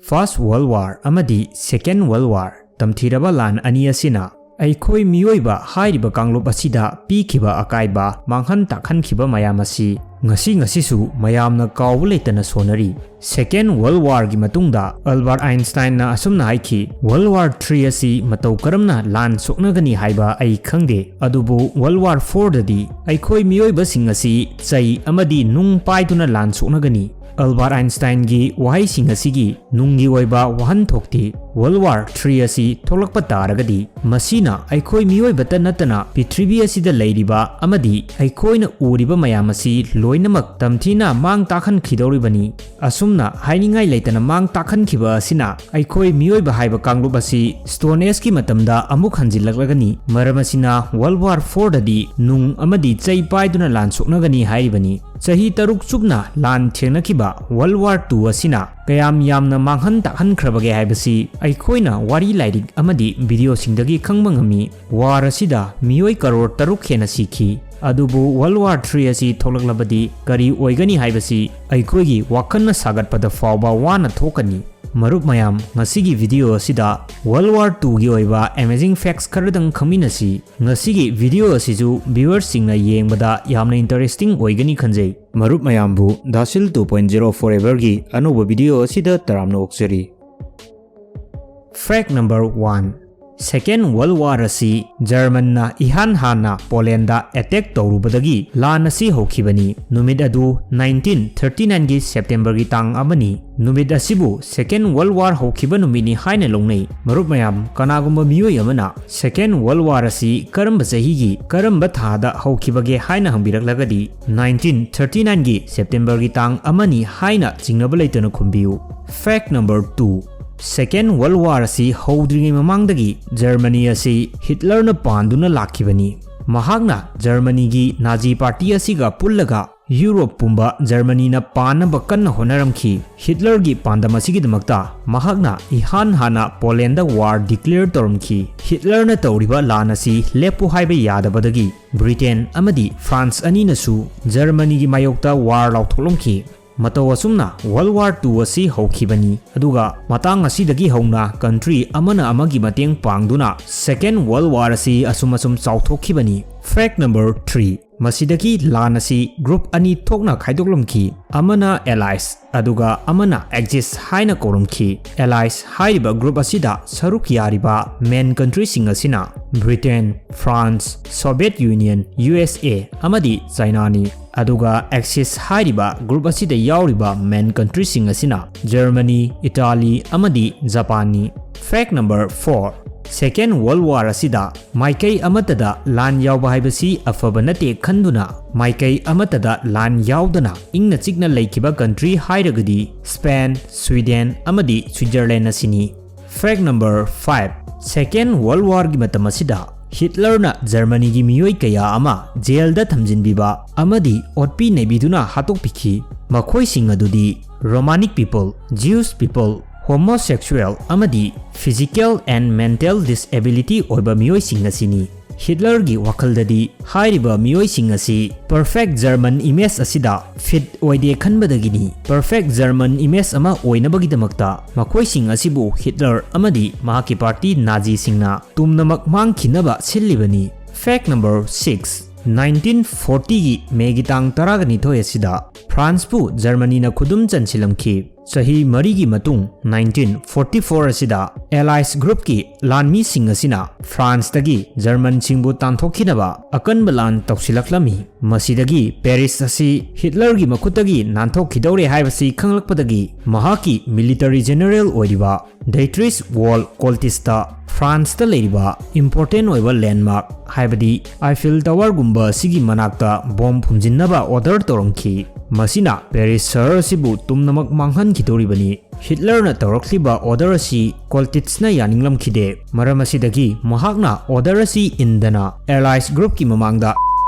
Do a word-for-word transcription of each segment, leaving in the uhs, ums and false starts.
First World War ꯑꯃꯗꯤ Second World War ꯇꯝꯊꯤꯔꯕ ꯂꯥꯟ ꯑꯅꯤ ꯑꯁꯤꯅ ꯑꯩꯈꯣꯏ ꯃꯤꯑꯣꯏꯕ ꯍꯥꯏꯔꯤꯕ ꯀꯥꯡꯂꯨꯞ ꯑꯁꯤꯗ ꯄꯤꯈꯤꯕ ꯑꯀꯥꯏꯕ, ꯃꯥꯡꯍꯟ ꯇꯥꯛꯍꯟꯈꯤꯕ ꯃꯌꯥꯝ ꯑꯁꯤ ꯉꯁꯤ ꯉꯁꯤꯁꯨ ꯃꯌꯥꯝꯅ ꯀꯥꯎꯕ ꯂꯩꯇꯅ ꯁꯣꯟꯅꯔꯤ꯫ Second World Warꯒꯤ ꯃꯇꯨꯡꯗ Albert Einsteinꯅ ꯑꯁꯨꯝꯅ ꯍꯥꯏꯈꯤ, "World War Three ꯑꯁꯤ ꯃꯇꯧ ꯀꯔꯝꯅ ꯂꯥꯟ ꯁꯣꯛꯅꯒꯅꯤ ꯍꯥꯏꯕ ꯑꯩ ꯈꯪꯗꯦ, ꯑꯗꯨꯕꯨ World War Fourꯗꯗꯤ ꯑꯩꯈꯣꯏ ꯃꯤꯑꯣꯏꯕꯁꯤꯡ ꯑꯁꯤ ꯆꯩ ꯑꯃꯗꯤ ꯅꯨꯡ ꯄꯥꯏꯗꯨꯅ ꯂꯥꯟ ꯁꯣꯛꯅꯒꯅꯤ꯫" Albert Einsteinꯒꯤ ꯋꯥꯍꯩꯁꯤꯡ ꯑꯁꯤꯒꯤ ꯅꯨꯡꯒꯤ ꯑꯣꯏꯕ ꯋꯥꯍꯟꯊꯣꯛꯇꯤ, World War Three ꯑꯁꯤ ꯊꯣꯛꯂꯛꯄ ꯇꯥꯔꯒꯗꯤ ꯃꯁꯤꯅ ꯑꯩꯈꯣꯏ ꯃꯤꯑꯣꯏꯕꯇ ꯅꯠꯇꯅ ꯄ꯭ꯔꯤꯊꯤꯕꯤ ꯑꯁꯤꯗ ꯂꯩꯔꯤꯕ ꯑꯃꯗꯤ ꯑꯩꯈꯣꯏꯅ ꯎꯔꯤꯕ ꯃꯌꯥꯝ ꯑꯁꯤ ꯂꯣꯏꯅꯃꯛ ꯇꯝꯊꯤꯅ ꯃꯥꯡ ꯇꯥꯛꯍꯟꯈꯤꯗꯧꯔꯤꯕꯅꯤ꯫ ꯑꯁꯨꯝꯅ ꯍꯥꯏꯅꯤꯡꯉꯥꯏ ꯂꯩꯇꯅ ꯃꯥꯡ ꯇꯥꯛꯍꯟꯈꯤꯕ ꯑꯁꯤꯅ ꯑꯩꯈꯣꯏ ꯃꯤꯑꯣꯏꯕ ꯍꯥꯏꯕ ꯀꯥꯡꯂꯨꯞ ꯑꯁꯤ Stone Ageꯀꯤ ꯃꯇꯝꯗ ꯑꯃꯨꯛ ꯍꯟꯖꯤꯜꯂꯛꯂꯒꯅꯤ꯫ ꯃꯔꯝ ꯑꯁꯤꯅ World War Fourꯗꯗꯤ ꯅꯨꯡ ꯑꯃꯗꯤ ꯆꯩ ꯄꯥꯏꯗꯨꯅ ꯂꯥꯟ ꯁꯣꯛꯅꯒꯅꯤ ꯍꯥꯏꯔꯤꯕꯅꯤ꯫ ꯆꯍꯤ ꯇꯔꯨꯛ ꯆꯨꯞꯅ ꯂꯥꯟ ꯊꯦꯡꯅꯈꯤꯕ World War Two ꯑꯁꯤꯅ ꯀꯌꯥꯝ ꯌꯥꯝꯅ ꯃꯥꯡꯍꯟ ꯇꯥꯛꯍꯟꯈ꯭ꯔꯕꯒꯦ ꯍꯥꯏꯕꯁꯤ ꯑꯩꯈꯣꯏꯅ ꯋꯥꯔꯤ ꯂꯥꯏꯔꯤꯛ ꯑꯃꯗꯤ videoꯁꯤꯡꯗꯒꯤ ꯈꯪꯕ ꯉꯝꯃꯤ꯫ War ꯑꯁꯤꯗ ꯃꯤꯑꯣꯏ ꯀꯔꯣꯔ ꯇꯔꯨꯛ ꯍꯦꯟꯅ ꯁꯤꯈꯤ꯫ ꯑꯗꯨꯕꯨ World War Three ꯑꯁꯤ ꯊꯣꯛꯂꯛꯂꯕꯗꯤ ꯀꯔꯤ ꯑꯣꯏꯒꯅꯤ ꯍꯥꯏꯕꯁꯤ ꯑꯩꯈꯣꯏꯒꯤ ꯋꯥꯈꯜꯅ ꯁꯥꯒꯠꯄꯗ ꯐꯥꯎꯕ ꯋꯥꯅ ꯊꯣꯛꯀꯅꯤ꯫ ꯃꯔꯨꯞ ꯃꯌꯥꯝ, ꯉꯁꯤꯒꯤ video ꯑꯁꯤꯗ World War Twoꯒꯤ ꯑꯣꯏꯕ amazing facts ꯈꯔꯗꯪ ꯈꯪꯃꯤꯟꯅꯁꯤ꯫ ꯉꯁꯤꯒꯤ video ꯑꯁꯤꯁꯨ viewersꯁꯤꯡꯅ ꯌꯦꯡꯕꯗ ꯌꯥꯝꯅ interesting ꯑꯣꯏꯒꯅꯤ ꯈꯟꯖꯩ꯫ ꯃꯔꯨꯞ ꯃꯌꯥꯝꯕꯨ Dasil two point zero Foreverꯒꯤ ꯑꯅꯧꯕ video ꯑꯁꯤꯗ ꯇꯔꯥꯝꯅ ꯑꯣꯛꯆꯔꯤ꯫ Fact number one, Second World War ꯑꯁꯤ Germanꯅ ꯏꯍꯥꯟ ꯍꯥꯟꯅ Polandꯗ attack ꯇꯧꯔꯨꯕꯗꯒꯤ ꯂꯥꯟ ꯑꯁꯤ ꯍꯧꯈꯤꯕꯅꯤ꯫ ꯅꯨꯃꯤꯠ ꯑꯗꯨ nineteen thirty nineꯒꯤ Septemberꯒꯤ ꯇꯥꯡ ꯑꯃꯅꯤ꯫ ꯅꯨꯃꯤꯠ ꯑꯁꯤꯕꯨ Second World War ꯍꯧꯈꯤꯕ ꯅꯨꯃꯤꯠꯅꯤ ꯍꯥꯏꯅ ꯂꯧꯅꯩ꯫ ꯃꯔꯨꯞ ꯃꯌꯥꯝ, ꯀꯅꯥꯒꯨꯝꯕ ꯃꯤꯑꯣꯏ ꯑꯃꯅ Second World War ꯑꯁꯤ ꯀꯔꯝꯕ ꯆꯍꯤꯒꯤ ꯀꯔꯝꯕ ꯊꯥꯗ ꯍꯧꯈꯤꯕꯒꯦ ꯍꯥꯏꯅ ꯍꯪꯕꯤꯔꯛꯂꯒꯗꯤ, nineteen thirty nineꯒꯤ Septemberꯒꯤ ꯇꯥꯡ ꯑꯃꯅꯤ ꯍꯥꯏꯅ ꯆꯤꯡꯅꯕ ꯂꯩꯇꯅ ꯈꯨꯝꯕꯤꯌꯨ꯫ Fact number two, Second World War ꯑꯁꯤ ꯍꯧꯗ꯭ꯔꯤꯉꯩ ꯃꯃꯥꯡꯗꯒꯤ Germany ꯑꯁꯤ Hitlerꯅ ꯄꯥꯟꯗꯨꯅ ꯂꯥꯛꯈꯤꯕꯅꯤ꯫ ꯃꯍꯥꯛꯅ Germanyꯒꯤ Nazi party ꯑꯁꯤꯒ ꯄꯨꯜꯂꯒ Europe ꯄꯨꯝꯕ Germanyꯅ ꯄꯥꯟꯅꯕ ꯀꯟꯅ ꯍꯣꯠꯅꯔꯝꯈꯤ꯫ Hitlerꯒꯤ ꯄꯥꯟꯗꯝ ꯑꯁꯤꯒꯤꯗꯃꯛꯇ ꯃꯍꯥꯛꯅ ꯏꯍꯥꯟ ꯍꯥꯟꯅ Polandꯗ war declare ꯇꯧꯔꯝꯈꯤ꯫ Hitlerꯅ ꯇꯧꯔꯤꯕ ꯂꯥꯟ ꯑꯁꯤ ꯂꯦꯞꯄꯨ ꯍꯥꯏꯕ ꯌꯥꯗꯕꯗꯒꯤ Britain ꯑꯃꯗꯤ France ꯑꯅꯤꯅꯁꯨ Germanyꯒꯤ ꯃꯥꯌꯣꯛꯇ war ꯂꯥꯎꯊꯣꯛꯂꯝꯈꯤ꯫ ꯃꯇꯧ ꯑꯁꯨꯝꯅ World War Two ꯑꯁꯤ ꯍꯧꯈꯤꯕꯅꯤ, ꯑꯗꯨꯒ ꯃꯇꯥꯡ ꯑꯁꯤꯗꯒꯤ ꯍꯧꯅ country ꯑꯃꯅ ꯑꯃꯒꯤ ꯃꯇꯦꯡ ꯄꯥꯡꯗꯨꯅ Second World War ꯑꯁꯤ ꯑꯁꯨꯝ ꯑꯁꯨꯝ ꯆꯥꯎꯊꯣꯛꯈꯤꯕꯅꯤ꯫ Fact number three, ꯃꯁꯤꯗꯒꯤ ꯂꯥꯟ ꯑꯁꯤ group ꯑꯅꯤ ꯊꯣꯛꯅ ꯈꯥꯏꯗꯣꯛꯂꯝꯈꯤ, ꯑꯃꯅ Allies ꯑꯗꯨꯒ ꯑꯃꯅ Axis ꯍꯥꯏꯅ ꯀꯧꯔꯝꯈꯤ꯫ Allies ꯍꯥꯏꯔꯤꯕ group ꯑꯁꯤꯗ ꯁꯔꯨꯛ ꯌꯥꯔꯤꯕ main countryꯁꯤꯡ ꯑꯁꯤꯅ Britain, France, Soviet Union, U S A ꯑꯃꯗꯤ Chinaꯅꯤ꯫ ꯑꯗꯨꯒ Axis ꯍꯥꯏꯔꯤꯕ group ꯑꯁꯤꯗ ꯌꯥꯎꯔꯤꯕ main countryꯁꯤꯡ ꯑꯁꯤꯅ Germany, Italy ꯑꯃꯗꯤ Japanꯅꯤ꯫ Fact number four, Second World War ꯑꯁꯤꯗ ꯃꯥꯏꯀꯩ ꯑꯃꯠꯇꯗ ꯂꯥꯟ ꯌꯥꯎꯕ ꯍꯥꯏꯕꯁꯤ ꯑꯐꯕ ꯅꯠꯇꯦ ꯈꯟꯗꯨꯅ ꯃꯥꯏꯀꯩ ꯑꯃꯠꯇꯗ ꯂꯥꯟ ꯌꯥꯎꯗꯅ ꯏꯪꯅ ꯆꯤꯛꯅ ꯂꯩꯈꯤꯕ country ꯍꯥꯏꯔꯒꯗꯤ Spain, Sweden ꯑꯃꯗꯤ Switzerland ꯑꯁꯤꯅꯤ꯫ Fact number five, Second World Warꯒꯤ ꯃꯇꯝ ꯑꯁꯤꯗ ꯍꯤꯠꯂꯔꯅ ꯖꯔꯃꯅꯤꯒꯤ ꯃꯤꯑꯣꯏ ꯀꯌꯥ ꯑꯃ jailꯗ ꯊꯝꯖꯤꯟꯕꯤꯕ ꯑꯃꯗꯤ ꯑꯣꯠꯄꯤ ꯅꯩꯕꯤꯗꯨꯅ ꯍꯥꯠꯇꯣꯛꯄꯤꯈꯤ꯫ ꯃꯈꯣꯏꯁꯤꯡ ꯑꯗꯨꯗꯤ Romanic people, Jewish people, homosexual ꯑꯃꯗꯤ physical and mental disability ꯑꯣꯏꯕ ꯃꯤꯑꯣꯏꯁꯤꯡ ꯑꯁꯤꯅꯤ꯫ ꯍꯤꯠꯂꯔꯒꯤ ꯋꯥꯈꯜꯗꯗꯤ ꯍꯥꯏꯔꯤꯕ ꯃꯤꯑꯣꯏꯁꯤꯡ ꯑꯁꯤ perfect German image ꯑꯁꯤꯗ fit ꯑꯣꯏꯗꯦ ꯈꯟꯕꯗꯒꯤꯅꯤ꯫ Perfect German image ꯑꯃ ꯑꯣꯏꯅꯕꯒꯤꯗꯃꯛꯇ ꯃꯈꯣꯏꯁꯤꯡ ꯑꯁꯤꯕꯨ ꯍꯤꯠꯂꯔ ꯑꯃꯗꯤ ꯃꯍꯥꯛꯀꯤ party ꯅꯥꯖꯤꯁꯤꯡꯅ ꯇꯨꯝꯅꯃꯛ ꯃꯥꯡꯈꯤꯅꯕ ꯁꯤꯜꯂꯤꯕꯅꯤ꯫ Fact number six, nineteen fortyꯒꯤ ꯃꯦꯒꯤ ꯇꯥꯡ ꯇꯔꯥꯒ ꯅꯤꯊꯣꯏ ꯑꯁꯤꯗ ꯐ꯭ꯔꯥꯟꯁꯄꯨ ꯖꯔꯃꯅꯤꯅ ꯈꯨꯗꯨꯝ ꯆꯟꯁꯤꯜꯂꯝꯈꯤ꯫ ꯆꯍꯤ ꯃꯔꯤꯒꯤ ꯃꯇꯨꯡ nineteen forty four ꯑꯁꯤꯗ Allies groupꯀꯤ ꯂꯥꯟꯃꯤꯁꯤꯡ ꯑꯁꯤꯅ ꯐ꯭ꯔꯥꯟꯁꯇꯒꯤ ꯖꯔꯃꯟꯁꯤꯡꯕꯨ ꯇꯥꯟꯊꯣꯛꯈꯤꯅꯕ ꯑꯀꯟꯕ ꯂꯥꯟ ꯇꯧꯁꯤꯜꯂꯛꯂꯝꯃꯤ꯫ ꯃꯁꯤꯗꯒꯤ ꯄꯦꯔꯤꯁ ꯑꯁꯤ ꯍꯤꯠꯂꯔꯒꯤ ꯃꯈꯨꯠꯇꯒꯤ ꯅꯥꯟꯊꯣꯛꯈꯤꯗꯧꯔꯦ ꯍꯥꯏꯕꯁꯤ ꯈꯪꯂꯛꯄꯗꯒꯤ ꯃꯍꯥꯛꯀꯤ military general ꯑꯣꯏꯔꯤꯕ Dietrich von Choltizꯇ ꯐ꯭ꯔꯥꯟꯁꯇ ꯂꯩꯔꯤꯕ important ꯑꯣꯏꯕ landmark ꯍꯥꯏꯕꯗꯤ Eiffel Towerꯒꯨꯝꯕ ꯑꯁꯤꯒꯤ ꯃꯅꯥꯛꯇ bomb ꯐꯨꯝꯖꯤꯟꯅꯕ order ꯇꯧꯔꯝꯈꯤ꯫ ꯃꯁꯤꯅ ꯄꯦꯔꯤꯁ ꯁꯍꯔ ꯑꯁꯤꯕꯨ ꯇꯨꯝꯅꯃꯛ ꯃꯥꯡꯍꯟꯈꯤꯗꯧꯔꯤꯕꯅꯤ꯫ ꯍꯤꯠꯂꯔꯅ ꯇꯧꯔꯛꯂꯤꯕ order ꯑꯁꯤ ꯀꯣꯜꯇꯤꯠꯁꯅ ꯌꯥꯅꯤꯡꯂꯝꯈꯤꯗꯦ꯫ ꯃꯔꯝ ꯑꯁꯤꯗꯒꯤ ꯃꯍꯥꯛꯅ order ꯑꯁꯤ ꯏꯟꯗꯅ Allies groupꯀꯤ ꯃꯃꯥꯡꯗ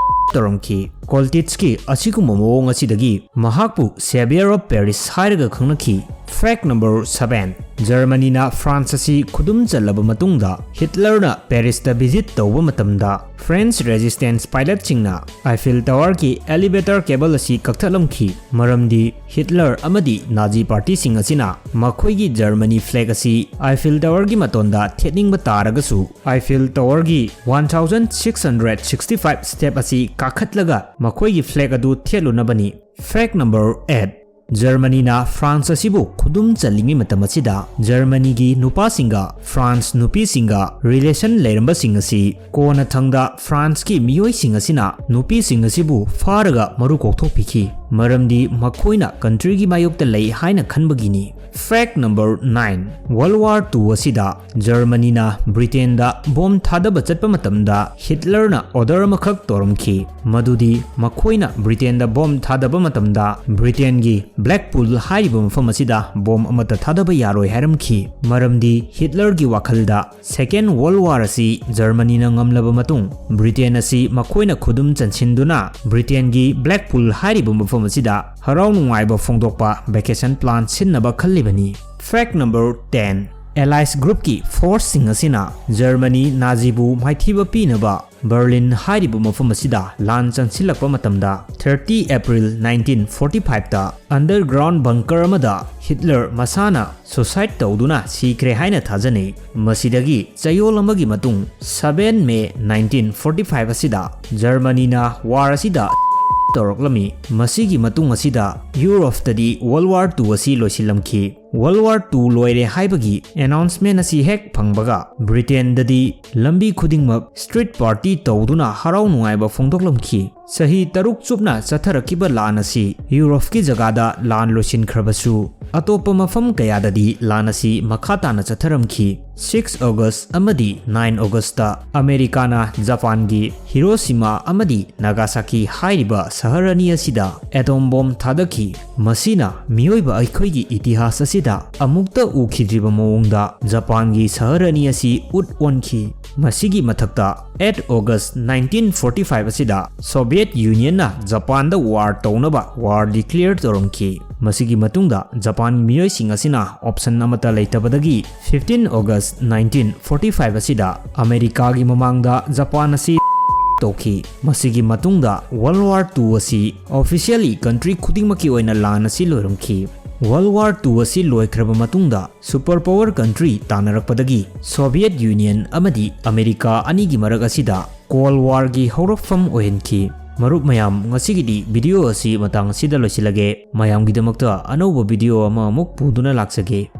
ꯇꯧꯔꯝꯈꯤ꯫ ꯀꯣꯜꯇꯤꯠꯁꯀꯤ ꯑꯁꯤꯒꯨꯝꯕ ꯃꯑꯣꯡ ꯑꯁꯤꯗꯒꯤ ꯃꯍꯥꯛꯄꯨ Saviour of Paris ꯍꯥꯏꯔꯒ ꯈꯪꯅꯈꯤ꯫ Fact number seven. ꯖꯔꯃꯅꯤꯅ ꯐ꯭ꯔꯥꯟꯁ ꯑꯁꯤ ꯈꯨꯗꯨꯝ ꯆꯜꯂꯕ ꯃꯇꯨꯡꯗ, ꯍꯤꯠꯂꯔꯅ ꯄꯦꯔꯤꯁꯇ visit ꯇꯧꯕ ꯃꯇꯝꯗ, French resistance pilotꯁꯤꯡꯅ Eiffel Towerꯒꯤ elevator cable ꯑꯁꯤ ꯀꯛꯊꯠꯂꯝꯈꯤ, ꯃꯔꯝꯗꯤ ꯍꯤꯠꯂꯔ ꯑꯃꯗꯤ ꯅꯥꯖꯤ ꯄꯥꯔꯇꯤꯁꯤꯡ ꯑꯁꯤꯅ ꯃꯈꯣꯏꯒꯤ ꯖꯔꯃꯅꯤ flag ꯑꯁꯤ Eiffel Towerꯒꯤ ꯃꯇꯣꯟꯗ ꯊꯦꯠꯅꯤꯡꯕ ꯇꯥꯔꯒꯁꯨ, Eiffel Towerꯒꯤ one thousand six hundred sixty five step ꯑꯁꯤ ꯀꯥꯈꯠꯂꯒ ꯃꯈꯣꯏꯒꯤ flag ꯑꯗꯨ ꯊꯦꯠꯂꯨꯅꯕꯅꯤ꯫ Fact number eight. ꯖꯔꯃꯅꯤꯅ ꯐ꯭ꯔꯥꯟꯁ ꯑꯁꯤꯕꯨ ꯈꯨꯗꯨꯝ ꯆꯜꯂꯤꯉꯩ ꯃꯇꯝ ꯑꯁꯤꯗ, ꯖꯔꯃꯅꯤꯒꯤ ꯅꯨꯄꯥꯁꯤꯡꯒ ꯐ꯭ꯔꯥꯟꯁ ꯅꯨꯄꯤꯁꯤꯡꯒ relation ꯂꯩꯔꯝꯕꯁꯤꯡ ꯑꯁꯤ ꯀꯣꯟꯅꯊꯪꯗ ꯐ꯭ꯔꯥꯟꯁꯀꯤ ꯃꯤꯑꯣꯏꯁꯤꯡ ꯑꯁꯤꯅ ꯅꯨꯄꯤꯁꯤꯡ ꯑꯁꯤꯕꯨ ꯐꯥꯔꯒ ꯃꯔꯨ ꯀꯣꯛꯊꯣꯛꯄꯤꯈꯤ, ꯃꯔꯝꯗꯤ ꯃꯈꯣꯏꯅ countryꯒꯤ ꯃꯥꯌꯣꯛꯇ ꯂꯩ ꯍꯥꯏꯅ ꯈꯟꯕꯒꯤꯅꯤ꯫ Fact number nine. World War Two ꯑꯁꯤꯗ ꯖꯔꯃꯅꯤꯅ ꯕ꯭ꯔꯤꯇꯦꯟꯗ ꯕꯣꯝ ꯊꯥꯗꯕ ꯆꯠꯄ ꯃꯇꯝꯗ, ꯍꯤꯠꯂꯔꯅ order ꯑꯃꯈꯛ ꯇꯧꯔꯝꯈꯤ, ꯃꯗꯨꯗꯤ ꯃꯈꯣꯏꯅ ꯕ꯭ꯔꯤꯇꯦꯟꯗ ꯕꯣꯝ ꯊꯥꯗꯕ ꯃꯇꯝꯗ, ꯕ꯭ꯔꯤꯇꯦꯟꯒꯤ Blackpool ꯍꯥꯏꯔꯤꯕ ꯃꯐꯝ ꯑꯁꯤꯗ ꯕꯣꯝ ꯑꯃꯠꯇ ꯊꯥꯗꯕ ꯌꯥꯔꯣꯏ ꯍꯥꯏꯔꯝꯈꯤ, ꯃꯔꯝꯗꯤ ꯍꯤꯠꯂꯔꯒꯤ ꯋꯥꯈꯜꯗ Second World War ꯑꯁꯤ ꯖꯔꯃꯅꯤꯅ ꯉꯝꯂꯕ ꯃꯇꯨꯡ, ꯕ꯭ꯔꯤꯇꯦꯟ ꯑꯁꯤ ꯃꯈꯣꯏꯅ ꯈꯨꯗꯨꯝ ꯆꯟꯁꯤꯟꯗꯨꯅ ꯕ꯭ꯔꯤꯇꯦꯟꯒꯤ Blackpool ꯍꯥꯏꯔꯤꯕ ꯃꯐꯝ ꯑꯁꯤꯗ ꯍꯔꯥꯎ ꯅꯨꯡꯉꯥꯏꯕ ꯐꯣꯡꯗꯣꯛꯄ vacation plan ꯁꯤꯟꯅꯕ ꯈꯜꯂꯤꯕꯅꯤ꯫ Fact number ten. Allies groupꯀꯤ forceꯁꯤꯡ ꯑꯁꯤꯅ ꯖꯔꯃꯅꯤ ꯅꯥꯖꯤꯕꯨ ꯃꯥꯏꯊꯤꯕ ꯄꯤꯅꯕ ꯕꯔꯂꯤꯟ ꯍꯥꯏꯔꯤꯕ ꯃꯐꯝ ꯑꯁꯤꯗ ꯂꯥꯟ ꯆꯪꯁꯤꯜꯂꯛꯄ ꯃꯇꯝꯗ, thirty April nineteen forty fiveꯇ underground bunker ꯑꯃꯗ ꯍꯤꯠꯂꯔ ꯃꯁꯥꯅ suicide ꯇꯧꯗꯨꯅ ꯁꯤꯈ꯭ꯔꯦ ꯍꯥꯏꯅ ꯊꯥꯖꯅꯩ꯫ ꯃꯁꯤꯗꯒꯤ ꯆꯌꯣꯜ ꯑꯃꯒꯤ ꯃꯇꯨꯡ, seven May nineteen forty five ꯑꯁꯤꯗ ꯖꯔꯃꯅꯤꯅ war ꯑꯁꯤꯗ ꯇꯧꯔꯛꯂꯝꯃꯤ꯫ ꯃꯁꯤꯒꯤ ꯃꯇꯨꯡ ꯑꯁꯤꯗ ꯌꯨꯔꯣꯞꯇꯗꯤ World War Two ꯑꯁꯤ ꯂꯣꯏꯁꯤꯜꯂꯝꯈꯤ꯫ World War Two ꯂꯣꯏꯔꯦ ꯍꯥꯏꯕꯒꯤ announcement ꯑꯁꯤ ꯍꯦꯛ ꯐꯪꯕꯒ, ꯕ꯭ꯔꯤꯇꯦꯟꯗꯗꯤ ꯂꯝꯕꯤ ꯈꯨꯗꯤꯡꯃꯛ street party ꯇꯧꯗꯨꯅ ꯍꯔꯥꯎ ꯅꯨꯡꯉꯥꯏꯕ ꯐꯣꯡꯗꯣꯛꯂꯝꯈꯤ꯫ ꯆꯍꯤ ꯇꯔꯨꯛ ꯆꯨꯞꯅ ꯆꯠꯊꯔꯛꯈꯤꯕ ꯂꯥꯟ ꯑꯁꯤ ꯌꯨꯔꯣꯞꯀꯤ ꯖꯒꯥꯗ ꯂꯥꯟ ꯂꯣꯏꯁꯤꯟꯈ꯭ꯔꯕꯁꯨ, ꯑꯇꯣꯞꯄ ꯃꯐꯝ ꯀꯌꯥꯗꯗꯤ ꯂꯥꯟ ꯑꯁꯤ ꯃꯈꯥ ꯇꯥꯅ ꯆꯠꯊꯔꯝꯈꯤ꯫ Six August ꯑꯃꯗꯤ nine Augustꯇ ꯑꯃꯦꯔꯤꯀꯥꯅ ꯖꯄꯥꯟꯒꯤ ꯍꯤꯔꯣꯁꯤꯃꯥ ꯑꯃꯗꯤ ꯅꯥꯒꯥꯁꯥꯀꯤ ꯍꯥꯏꯔꯤꯕ ꯁꯍꯔ ꯑꯅꯤ ꯑꯁꯤꯗ atom bomb ꯊꯥꯗꯈꯤ꯫ ꯃꯁꯤꯅ ꯃꯤꯑꯣꯏꯕ ꯑꯩꯈꯣꯏꯒꯤ ꯏꯇꯤꯍꯥꯁ ꯑꯁꯤ ꯗ ꯑꯃꯨꯛꯇ ꯎꯈꯤꯗ꯭ꯔꯤꯕ ꯃꯑꯣꯡꯗ ꯖꯄꯥꯟꯒꯤ ꯁꯍꯔ ꯑꯅꯤ ꯑꯁꯤ ꯎꯠ ꯑꯣꯟꯈꯤ꯫ ꯃꯁꯤꯒꯤ ꯃꯊꯛꯇ, eight August nineteen forty five ꯑꯁꯤꯗ Soviet Unionꯅ ꯖꯄꯥꯟꯗ war ꯇꯧꯅꯕ war declare ꯇꯧꯔꯝꯈꯤ꯫ ꯃꯁꯤꯒꯤ ꯃꯇꯨꯡꯗ ꯖꯄꯥꯟꯒꯤ ꯃꯤꯑꯣꯏꯁꯤꯡ ꯑꯁꯤꯅ option ꯑꯃꯠꯇ ꯂꯩꯇꯕꯗꯒꯤ fifteen August nineteen forty five ꯑꯁꯤꯗ ꯑꯃꯦꯔꯤꯀꯥꯒꯤ ꯃꯃꯥꯡꯗ ꯖꯄꯥꯟ ꯑꯁꯤ ꯇꯧꯈꯤ꯫ ꯃꯁꯤꯒꯤ ꯃꯇꯨꯡꯗ World War Two ꯑꯁꯤ officially country ꯈꯨꯗꯤꯡꯃꯛꯀꯤ ꯑꯣꯏꯅ ꯂꯥꯟ ꯑꯁꯤ ꯂꯣꯏꯔꯝꯈꯤ꯫ World War Two ꯑꯁꯤ ꯂꯣꯏꯈ꯭ꯔꯕ ꯃꯇꯨꯡꯗ, super power country ꯇꯥꯟꯅꯔꯛꯄꯗꯒꯤ Soviet Union ꯑꯃꯗꯤ ꯑꯃꯦꯔꯤꯀꯥ ꯑꯅꯤꯒꯤ ꯃꯔꯛ ꯑꯁꯤꯗ Cold Warꯒꯤ ꯍꯧꯔꯛꯐꯝ ꯑꯣꯏꯍꯟꯈꯤ꯫ ꯃꯔꯨꯞ ꯃꯌꯥꯝ, ꯉꯁꯤꯒꯤꯗꯤ video ꯑꯁꯤ ꯃꯇꯥꯡ ꯑꯁꯤꯗ ꯂꯣꯏꯁꯤꯜꯂꯒꯦ꯫ ꯃꯌꯥꯝꯒꯤꯗꯃꯛꯇ ꯑꯅꯧꯕ video ꯑꯃ ꯑꯃꯨꯛ ꯄꯨꯗꯨꯅ ꯂꯥꯛꯆꯒꯦ꯫